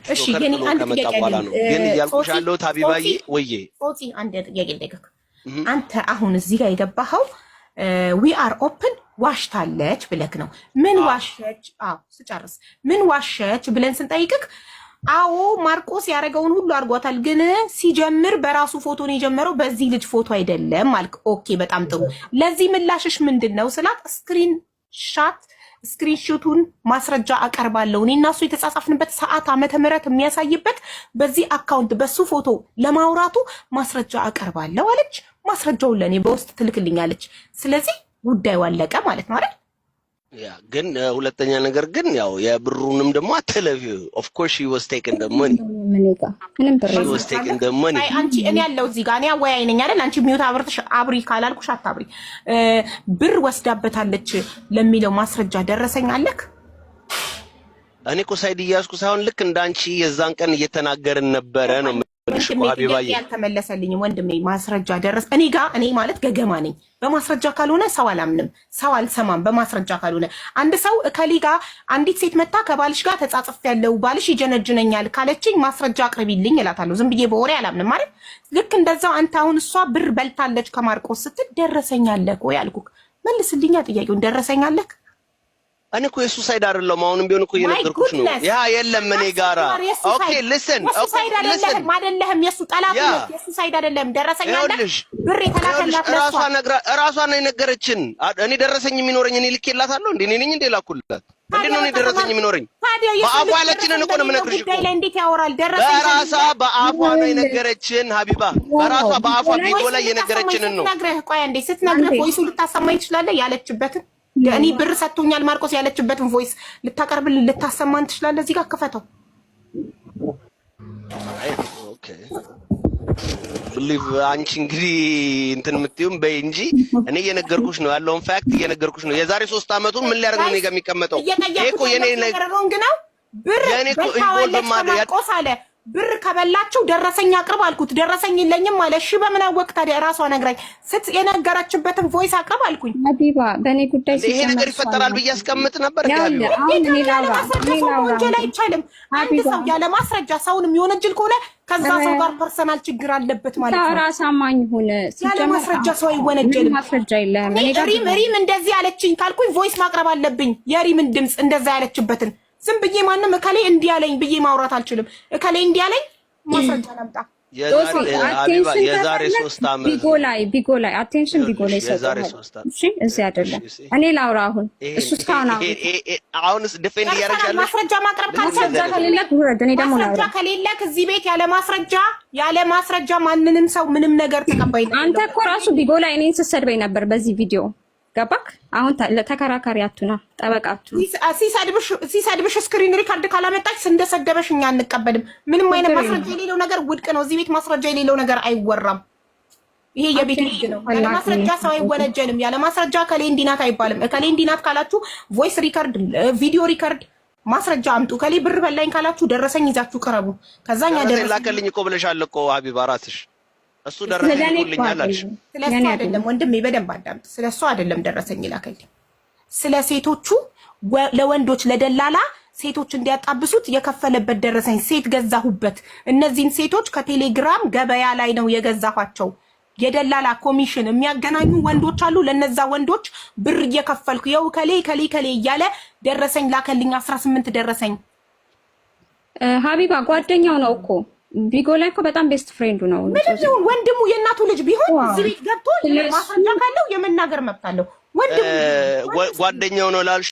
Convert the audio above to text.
እሺ ጆከር የኔ ጥሎ አንድ ከመጣ ጥያቄ በኋላ አለኝ። ነው። ግን እያልኩሽ ጾፂ ያለሁት ጾፂ ሀቢባዬ ወዬ ጾፂ፣ አንድ ጥያቄ ልጠይቅህ። አንተ አሁን እዚህ ጋር የገባኸው we are open ዋሽታለች ብለክ ነው። ምን ዋሸች? አዎ ስጨርስ ምን ዋሸች ብለን ስንጠይቅክ አዎ ማርቆስ ያደረገውን ሁሉ አድርጓታል፣ ግን ሲጀምር በራሱ ፎቶ ነው የጀመረው፣ በዚህ ልጅ ፎቶ አይደለም አልክ። Okay፣ በጣም ጥሩ። ለዚህ ምላሽሽ ምንድን ነው ስላት screenshot ኡን ማስረጃ አቀርባለሁ፣ እኔ እና እሱ የተጻጻፍንበት ሰዓት፣ ዓመተ ምህረት የሚያሳይበት፣ በዚህ account በሱ ፎቶ ለማውራቱ ማስረጃ አቀርባለሁ አለች። ማስረጃውን ለእኔ በውስጥ ትልክልኛለች። ስለዚህ ጉዳዩ አለቀ ማለት ነው አይደል? Yeah፣ ግን ሁለተኛ ነገር ግን ያው የብሩንም ደግሞ አትለፊው። Of course she was taking the money. ምን ጋ ምንም ብር She was taking the money. አይ አንቺ፣ እኔ ያለው እዚህ ጋር እኔ አወያይ ነኝ አይደል? አንቺ mute አብርተሽ አብሪ ካላልኩሽ አታብሪ። ብር ወስዳበታለች ለሚለው ማስረጃ ደረሰኝ አለክ? እኔ እኮ side እያዝኩ ሳይሆን ልክ እንደ አንቺ የዛን ቀን እየተናገርን ነበረ ነው የምልሽ እኮ ወንድሜ፣ ጥያቄ ሀቢባዬ። ያልተመለሰልኝም ወንድሜ፣ ማስረጃ ደረስ እኔ ጋ። እኔ ማለት ገገማ ነኝ። በማስረጃ ካልሆነ ሰው አላምንም፣ ሰው አልሰማም። በማስረጃ ካልሆነ አንድ ሰው እከሌ ጋ አንዲት ሴት መታ ከባልሽ ጋር ተጻጽፍ ያለው ባልሽ ይጀነጅነኛል ካለችኝ ማስረጃ አቅርቢልኝ እላታለሁ። ዝም ብዬ በወሬ አላምንም ማለት። ልክ እንደዛው አንተ አሁን እሷ ብር በልታለች ከማርቆስ ስትል ደረሰኝ አለክ ወይ አልኩክ። መልስልኛ ጥያቄውን፣ ደረሰኝ አለክ? እኔ እኮ የሱ side አይደለሁም። አሁንም ቢሆን እኮ እየነገርኩሽ ነው። Yeah፣ የለም እኔ ጋራ። Okay, listen. የሱ side አይደለህም፣ አይደለህም። የሱ ጠላት ነህ። የሱ side አይደለህም። ደረሰኝ አለ? ብር የተላከላት ለሷ እራሷ ነግራ እራሷ ነው የነገረችን። እኔ ደረሰኝ የሚኖረኝ እኔ ልኬላታለሁ እንዴ? እኔ ነኝ እንዴ ላኩላት? እንዴ ነው እኔ ደረሰኝ የሚኖረኝ? በአፏ ያለችንን እኮ ነው የምነግርሽ እኮ። ጉዳይ ላይ እንዴት ያወራል? ደረሰኝ በራሷ በአፏ ነው የነገረችን ሀቢባ፣ በራሷ በአፏ ቪዲዮ ላይ የነገረችንን ነው። ስትነግረህ፣ ቆይ አንዴ፣ ስትነግረህ voice ኡ ልታሰማኝ ትችላለህ? ያለችበትን፣ እኔ ብር ሰጥቶኛል ማርቆስ ያለችበትን voice ልታቀርብልን ልታሰማን ትችላለህ? እዚህ ጋር ክፈተው። Okay, believe አንቺ እንግዲህ እንትን የምትይውም በይ እንጂ እኔ እየነገርኩሽ ነው፣ ያለውን fact እየነገርኩሽ ነው። የዛሬ 3 ዓመቱን ምን ሊያደርግ ነው እኔ ጋር የሚቀመጠው? ይሄ እኮ የኔ ነገር wrong ነው። ብር በልታዋለች ከማርቆስ አለ። ብር ከበላቸው ደረሰኝ አቅርብ አልኩት። ደረሰኝ የለኝም አለ። እሺ በምን አወቅ ታዲያ? እራሷ ነግራኝ ስት የነገረችበትን voice አቅርብ አልኩኝ። ሀቢባ፣ በእኔ ጉዳይ ይሄ ነገር ይፈጠራል ብዬ አስቀምጥ ነበር። ያለ ማስረጃ ሰው መወንጀል አይቻልም። አንድ ሰው ያለ ማስረጃ ሰውን የሚወነጅል ከሆነ ከዛ ሰው ጋር personal ችግር አለበት ማለት ነው። ራስ አማኝ ሁን። ያለ ማስረጃ ሰው አይወነጀልም። ማስረጃ የለህም። ሪም ሪም እንደዚህ ያለችኝ ካልኩኝ voice ማቅረብ አለብኝ። የሪምን ድምፅ እንደዛ ያለችበትን። ዝም ብዬ ማንም እከሌ እንዲህ ያለኝ ብዬ ማውራት አልችልም። እከሌ እንዲህ ያለኝ ማስረጃ ላምጣ። የዛሬ 3 ዓመት ቢጎ ላይ attention ቢጎ ላይ የዛሬ ይሰጡሃል። 3 ዓመት እሺ፣ እዚህ አይደለም። እኔ ላውራ አሁን። እሱ እስካሁን አሁን አሁንስ defend እያደረግሽ ያለሽ ማስረጃ ማቅረብ ማስረጃ ከሌለክ ውረድ። እኔ ደግሞ ማስረጃ ላውራ። ከሌለክ እዚህ ቤት ያለ ማስረጃ ማንንም ሰው ምንም ነገር ተቀባይነት አንተ እኮ ራሱ ቢጎ ላይ እኔን ስትሰድበኝ ነበር በዚህ ቪዲዮ፣ ገባክ? አሁን ተከራካሪ አቱና ጠበቃ አቱና። ሲሰድብሽ screen record ካላመጣች እንደሰደበሽ እኛ አንቀበልም። ምንም አይነት ማስረጃ የሌለው ነገር ውድቅ ነው። እዚህ ቤት ማስረጃ የሌለው ነገር አይወራም። ይሄ የቤት ህግ ነው። ያለ ማስረጃ ሰው አይወነጀልም። ያለ ማስረጃ እከሌ እንዲህ ናት አይባልም። እከሌ እንዲህ ናት ካላችሁ voice record፣ video record፣ ማስረጃ አምጡ። እከሌ ብር በላኝ ካላችሁ ደረሰኝ ይዛችሁ ቅረቡ። ከዛኛ ደረሰኝ ደረሰኝ ላከልኝ እኮ ብለሻል እኮ ሀቢባ ራስሽ። እሱ ደረሰኝ ስለኔ እኮ ልኮልኛል አልሽ። አይደለም። ስለ እሱ አይደለም ወንድሜ፣ በደንብ አዳምጥ። ስለ እሱ አይደለም ደረሰኝ ይላከልኝ፣ ስለ ሴቶቹ ለወንዶች ለደላላ ሴቶች እንዲያጣብሱት የከፈለበት ደረሰኝ፣ ሴት ገዛሁበት። እነዚህን ሴቶች ከቴሌግራም ገበያ ላይ ነው የገዛኋቸው። የደላላ ኮሚሽን የሚያገናኙ ወንዶች አሉ። ለነዛ ወንዶች ብር እየከፈልኩ የው ከሌ ከሌ ከሌ እያለ ደረሰኝ ላከልኝ። 18 ደረሰኝ። ሀቢባ፣ ጓደኛው ነው እኮ፣ ቢጎ ላይ እኮ በጣም best friend ኡ ነው። ምንም ይሁን ወንድሙ የእናቱ ልጅ ቢሆን እዚህ ቤት ገብቶ ማስረጃ ካለው የመናገር መብት አለው። ወንድሙ ጓደኛው ነው ላልሽ